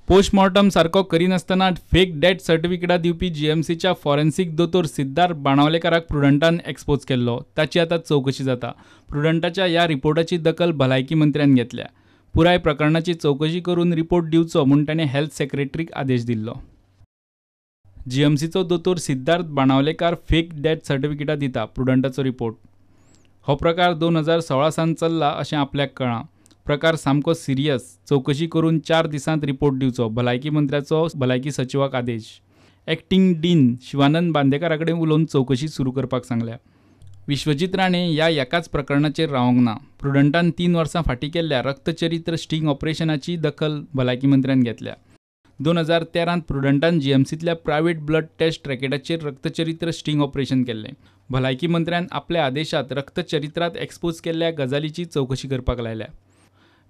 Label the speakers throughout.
Speaker 1: Postmortem सारको करिनासतना fake death सर्टिफिकेटां दिवपी जीएमसीच्या फॉरेन्सिक दोतोर सिद्धार्थ बाणावलेकाराक प्रुडंटान एक्सपोज केल्लो. ताची आतां चवकशी जाता. प्रुडंटाच्या ह्या रिपोर्टाची दखल भलायकी मंत्र्यान घेतल्या. पुराय प्रकरणाची चवकशी करून रिपोर्ट दिवचो म्हूण ताणें हेल्थ सेक्रेटरीक आदेश दिल्लो. जीएमसीचो दोतोर सिद्धार्थ बाणावलेकार फेक डेथ सर्टिफिकेटां दिता प्रुडंटाचो रिपोर्ट. हो प्रकार 2016 सावन चल्ला अशें आपल्याक कळ्ळां. प्रकार सामको सिरियस, चवकशी करून 4 दिसांत रिपोर्ट दिवचो, भलायकी मंत्र्याचो भलायकी सचिवाक आदेश. एक्टिंग डीन शिवानंद बांदेकारा कडेन उलोवन चवकशी सुरू करपाक सांगल्या. विश्वजीत राणे ह्या एकाच प्रकरणाचेर रावंक ना. प्रुडंटान 3 वर्सां फाटीं केल्ल्या रक्तचरित्र स्टिंग ऑपरेशनाची दखल भलायकी मंत्र्यान घेतल्या. 2013 प्रुडंटान जीएमसींतल्या प्रायव्हेट ब्लड टेस्ट रॅकेटाचेर रक्तचरित्र स्टिंग ऑपरेशन केल्लें. भलायकी मंत्र्यान आपल्या आदेशांत रक्तचरित्रांत एक्सपोज केल्ल्या गजालीची चवकशी करपाक लायल्या.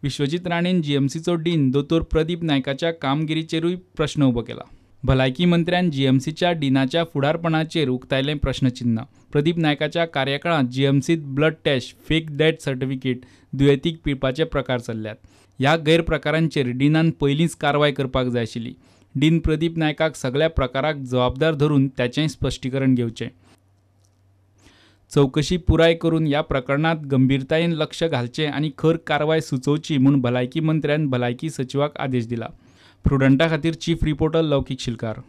Speaker 1: विश्वजीत राणेन जीएमसीचो डीन दोतोर प्रदीप नायकाच्या कामगिरीचेरूय प्रश्न उबो केला. भलायकी मंत्र्यान जीएमसीच्या डीनाच्या फुडारपणाचेर उक्तायलें प्रश्नचिन्ह. Pradeep नायकाच्या कार्यकाळांत जीएमसींत blood test, fake death certificate, दुयेंतीक पिळपाचे प्रकार चल्ल्यात. ह्या गैरप्रकारांचेर डीनान पयलींच कारवाय करपाक जाय आशिल्ली. डीन प्रदीप नायकाक सगळ्या प्रकाराक जबाबदार धरून ताचें स्पश्टीकरण घेवचें. चवकशी पुराय करून ह्या प्रकरणांत गंभीरतायेन लक्ष घालचें आनी खर कारवाय सुचोवची म्हूण भलायकी मंत्र्यान भलायकी सचिवाक आदेश दिला. प्रुडंटा खातीर चीफ रिपोर्टर लौकीक शिलकार.